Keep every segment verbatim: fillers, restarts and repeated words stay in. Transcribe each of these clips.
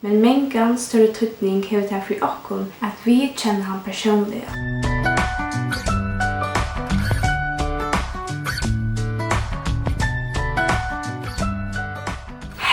Men mangan størri týdning hevur tað fyri okkum, at vit kenna hann persónliga.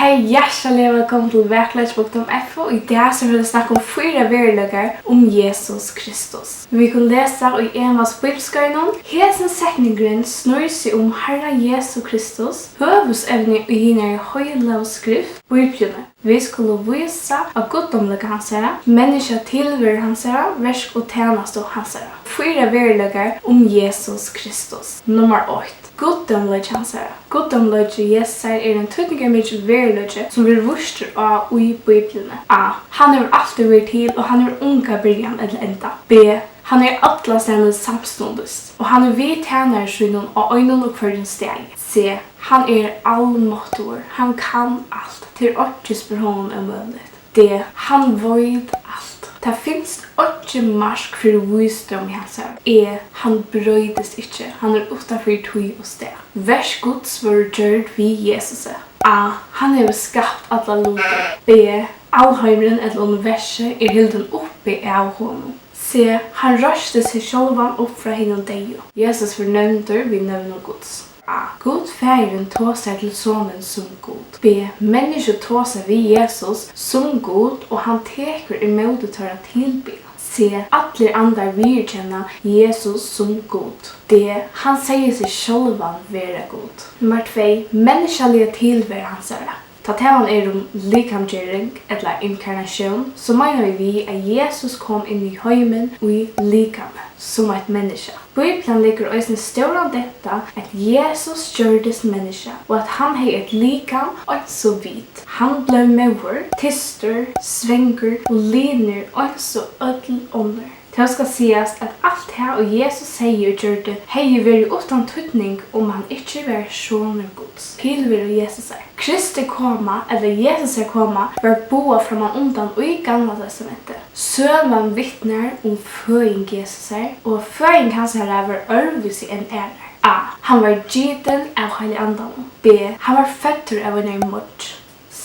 Hey, hjartaliga vælkomin til Vakurleiki punktum F O. Í dag so vil eg snakka um fýra veruleikar um Jesus Kristus. Vit kunnu lesa í Evas bíbliuskeiðinum: Hesin setningurin snýr seg um Harra Jesu Kristus, høvuðsevnið í hinari heilagu skrift, Bíbliuni. Vit skulu vísa á guddómleika hansara, menniskja tilveru hansara, verk og tænastu hansara. Fýra veruleikar um Jesus Kristus. Nummar eitt. Guddómleiki hansara. Guddómleiki Jesusar er ein týdningarmikil veruleiki, sum verður vístur á í Bíbliuni. A. Hann hevur altíð verið til, og hann hevur onga byrjan ella enda. B. Hann er allastaðni samstundis, og hann er við tænara sínum á einum og hvørjum staði. C. Hann er almáttugur, hann kann alt, tað er einki, spyr honum, ómøguligt. D. Hann veit alt. Tað finst einki mark fyri vísdómi hansara. E. Hann broytist ikki. Hann er uttan fyri tíð og stað. Verk Guds vóru gjørd við Jesusi. A. Hann hevur skapt allar lutir. B. Alheimurin ella universið er hildin uppi av honum. C. Hann reisti seg sjálvan upp frá hinum deyðu. Jesus verður nevndur við nøvnum Guds. A. Gud Faðirin tosar til Sonin sum Gud. B. Menniskju tosa við Jesus sum Gud, og hann tekur ímóti teirra tilbiðan. C. Allir andar viðurkenna Jesus sum Gud. D. Hann segði seg sjálvan vera Gud. Nummar tvey. Menniskjaliga tilveru hansara. Tá talan er um likamgering ella inkarnatión, so meina vit við, at Jesus kom inn í heimin í likami, sum eitt menniskja. Bíblian leggur eisini stóran dent á, at Jesus gjørdist menniskja, og at hann hevði eitt likam eins og vit. Hann bleiv móður, tystur, svangur og linur eins og øll onnur. Tó skal sigast, at alt tað, ið Jesus segði og gjørdi, hevði verið uttan týdning, um hann ikki var sonur Guds. Tilveru Jesusar. Kristi koma, ella Jesusar koma, var boðað frammanundan í Gamla Testamenti. Søgan vitnar um føðing Jesusar, og føðing hansara var øðrvísi enn aðrar. A. Hann var gitin av Heilaga Andanum. B. Hann var føddur av einari moyggj.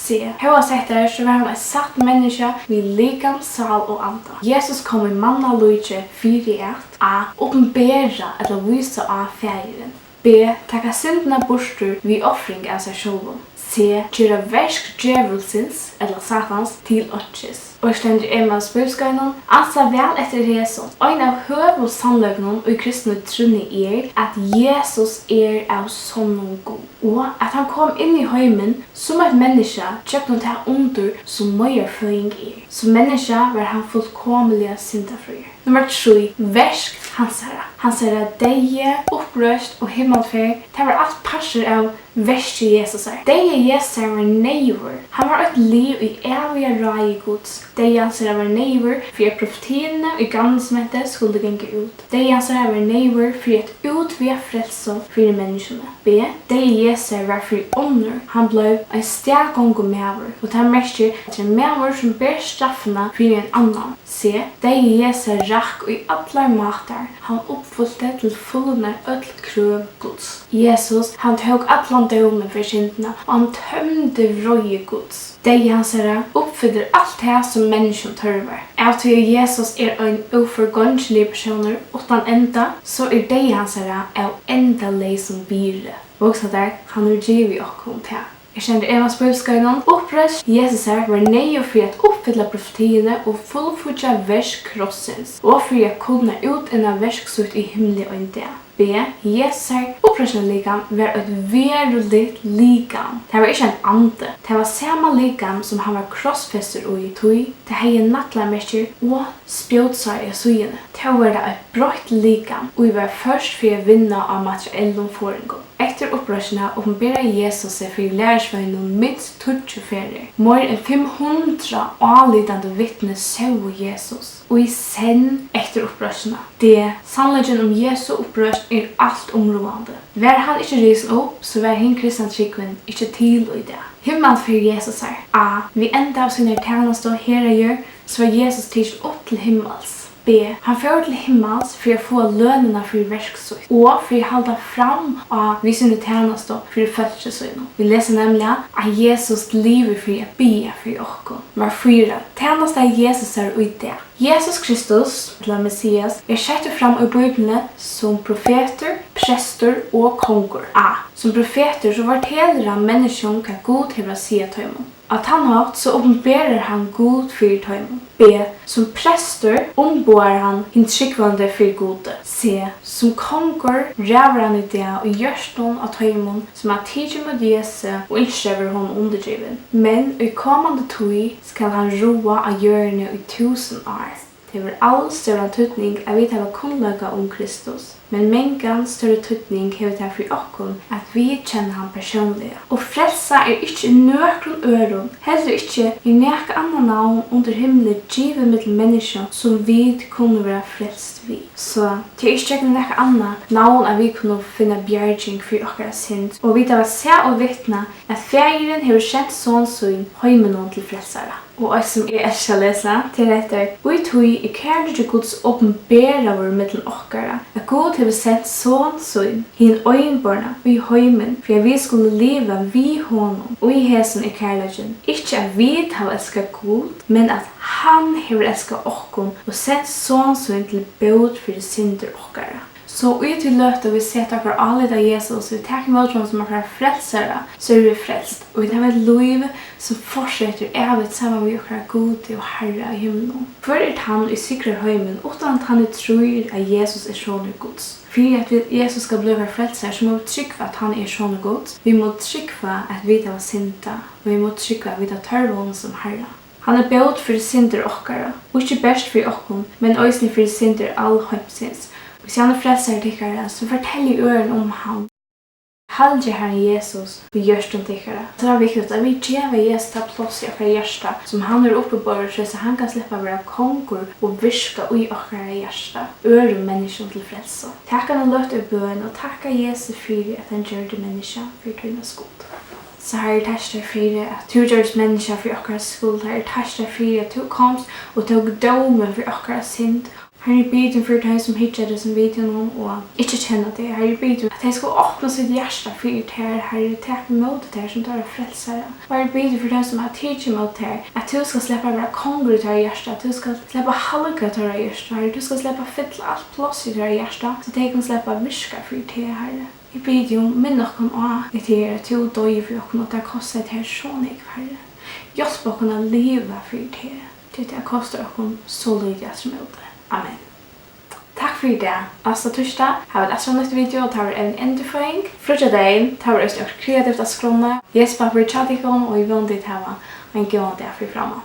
C. Hóast hetta, so var hann eitt satt menniskja við likam, sál og anda. Jesus kom í mannalíki fyri at: A. Opinbera ella vísa á Faðirin. B. Taka syndina burtur við ofring av sær sjálvum. C. Gera verk djevulsins ella Satans til einki. Og stendur í Emmaus bíbliuskeiðinum: Ansa væl eftir hesum. Ein av høvuðssannleikunum í kristnu trúnni er, at Jesus er av sonnum Gud, og at hann kom inn í heimin sum eitt menniskja gjøgnum tað undur, sum móðarføðing er. Sum menniskja var hann fullkomiliga syndafríur. Nummar trý. Verk hansara. Hansara deyði, uppreisn og himmalferð, tað var alt partur av verki Jesusar. Deyði Jesusar var neyðugur. Hann var eitt lið í æviga ráði Guds. Deyði hansara var neyðugur fyri, at profetiini í Gamla Testamenti skuldu ganga út. Deyði hansara var neyðugur fyri at útvega frelsu fyri menniskjuni. B. Deyði Jesusar var fyri onnur. Hann bleiv ein staðgongumaður, og tað merkir, at ein maður, sum ber straffina fyri ein annan. C. Deyði Jesusar rakk í allar mátar. Hann uppfylti til fulnar øll krøv Guds. Jesus, hann tók allan dómin fyri syndina, og hann tømdi vreiði Guds. Deyði hansara uppfyllir alt tað, sum menniskjum tørvar. Av tí at Jesus er ein óforgongilig persónur uttan enda, so er deyði hansara av endaleysum virði. Hugsa tær, hann hevur givið okkum tað. Her stendur í Emmaus bíbliuskeiðinum: Uppreisn Jesusar var neyðug fyri at uppfylla profetiini og fullfíggja verk krossins, og fyri at kunna útinna verk sítt í himli ein dag. B. Jesusar uppreisnarlikam var eitt veruligt likam. Tað var ikki ein andi. Tað var sama likam, sum hann var krossfestur í, tí tað hevði naglamerkir og spjótsár á síðuni. Tó var tað eitt broytt likam, ið var ført fyri at vinna á materiellum forðingum. Eftir uppreisnina opinberaði Jesus seg fyri lærisveinunum minst tíggju ferðir. Meir enn fimm hundrað álítandi vitni sóu Jesus í senn eftir uppreisnina. D. Sannleikin um Jesu uppreisn er altumráðandi. Var hann ikki risin upp, so var hin kristna trúgvin ikki til í dag. Himmalferð Jesusar. A. Við enda av sínari tænastu her á jørð, so var Jesus tikin upp til himmals. B. Hann fór til himmals fyri at fáa lønina fyri verk sítt og fyri at halda fram á við síni tænastu fyri fólki sínum. Vit lesa nemliga, at Jesus livir fyri at biðja fyri okkum. Nummar fýra. Tænasta Jesusar í dag. Jesus Kristus, ella Messias, er settur fram í Bíbliuni sum profetur, prestur og kongur. A. Sum profetur so fortelur hann menniskjum, hvat Gud hevur at siga teimum. Á tann hátt so opinberar hann Gud fyri teimum. B. Sum prestur umboðar hann hin trúgvandi fyri Gudi. C. Sum kongur ræður hann í dag í hjørtunum á teimum, sum hava tikið ímóti Jesu og ynskja at vera honum undirgivin. Men í komandi tíð skal hann ráða á jørðini í túsund ár. Tað hevur alstóran týdning, at vit hava kunnleika um Kristus, men mangan størri týdning hevur tað fyri okkum, at vit kenna hann persónliga. Og frelsa er ikki í nøkrum øðrum, heldur ikki er nakað annað navn undir himli givið millum menniskju, sum vit kunnu vera frelst við. So tað er ikki gjøgnum nakað annað navn, at vit kunnu finna bjarging fyri okkara synd. Og vit hava sæð og vitnað, at Faðirin hevur sent Son sín heiminum til frelsara. Og eitt, sum eg elski at lesa, tað er hetta: Í tí er kærleiki Guds opinberaður millum okkara, at Gud hevur sent Son sín, hin einborna, í heimin, fyri at vit skulu liva við honum. Í hesum er kærleikin, ikki at vit hava elskað Gud, men at hann hevur elskað okkum og sent Son sín til bót fyri syndir okkara. So í tí løtu vit seta okkara álit á Jesus, vit taka ímóti honum sum okkara frelsara, so eru vit frelst, og vit hava eitt lív, sum fortsetur ævigt saman við okkara Gudi og Harra í himlum. Hvør er tann, ið sigrar heimin, uttan tann, ið trýr, at Jesus er Sonur Guds? Fyri at vit, Jesus skal blíva okkara frelsari, so mugu vit trúgva, at hann er Sonur Guds. Vit mugu trúgva, at vit hava syndað, og vit mugu trúgva, at vit hava tørv á honum sum Harra. Hann er bót fyri syndir okkara, og ikki bert fyri okkum, men eisini fyri syndir alheimsins. Og so hann er frelsari tykkara, so fortelj øðrum um hann. Halgið Harran Jesus í hjørtum tykkara. Tað er viktigt, at vit geva Jesus tað pláss í okkara hjarta, sum hann hevur uppiborið, so hann kann sleppa at vera kongur og virka í okkara hjarta, øðrum menniskjum til frelsu. Tak eina løtu í bøn og takka Jesu fyri, at hann gjørdi menniskja fyri tína skuld. So Harri, takk tær fyri, at tú gjørdist menniskja fyri okkara skuld. Harri, takk tær fyri, at tú komst og tók dómin fyri okkara synd. Harri, eg biði teg fyri teimum, sum hyggja at hesum videounum og ikki kenna teg. Harri, eg biði teg, at tey skulu opna sítt hjarta fyri tær. Harri, tak ímóti tær sum teirra frelsara. Og Harri, eg biði teg fyri teimum, sum hava tikið ímóti tær, at tú skalt sleppa at vera kongur í teirra hjarta, at tú skalt sleppa at halga teirra hjarta, Harri, tú skalt sleppa at fylla alt pláss í teirra hjarta, so tey kunnu sleppa at virka fyri teg, Harri. Eg biði teg um, minn okkum á, at tað er, at tú doyði fyri okkum, og tað kostaði tær so nógv, Harri. Hjálp okkum at liva fyri teg, tí tað kostar okkum so lítið afturímóti. Amen. Takk fyri í dag. Næsta týsdag hava vit aftur eitt nýtt video, og tað verður evnið endurføðing. Fríggjadagin, tað verður eisini okkurt kreativt á skránni. Jesu pápi hjá tykkum, og eg vóni, tit hava ein góðan dag fyri framman.